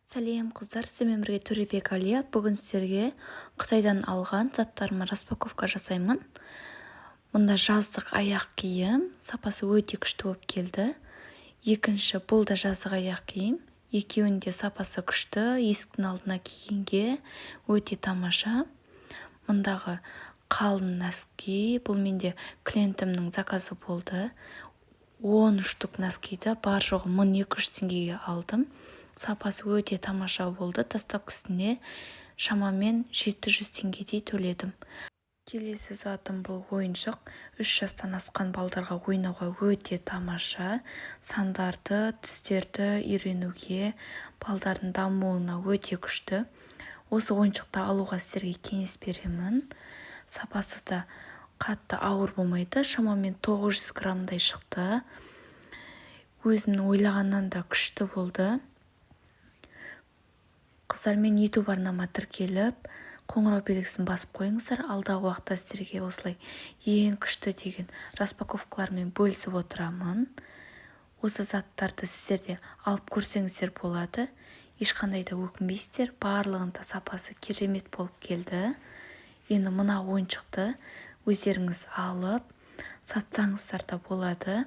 Сәлем, қыздар! Сіздермен бірге Төребек Әлия. Бүгін сіздерге Қытайдан алған заттарыма распаковка жасаймын. Мұнда жаздық аяқ киім, сапасы өте күшті болып келді. Екінші, бұл да жаздық аяқ киім. Екеуінің де сапасы күшті, есіктің алдына кигенге өте тамаша. Мұндағы қалың носки, бұл менде клиентімнің заказы болды. 10 штук носкиді бар жоғы 1200 теңгеге алдым. Сапасы өте тамаша болды. Доставкасіне шамамен 700 теңгедей төледім. Келесі затым бұл ойыншық. 3 жастан асқан балдарға ойнауға өте тамаша. Сандарды, түстерді үйренуге, балдардың дамуына өте күшті. Осы ойыншықты алуға сіздерге кеңес беремін. Сапасы да қатты ауыр болмайды, шамамен 900 граммдай шықты. Өзімнің ойлағаннан да күшті болды. Қыздар, мен YouTube арнама тіркеліп, қоңырау белгісін басып қойыңыздар. Алдағы уақытта сіздерге осылай ең күшті деген распаковкалармен бөлісіп отырамын. Осы заттарды сіздер де алып көрсеңіздер болады, ешқандай да өкінбейсіздер. Барлығының да сапасы керемет болып келді. Енді мына ойыншықты өздеріңіз алып сатсаңыздар да болады.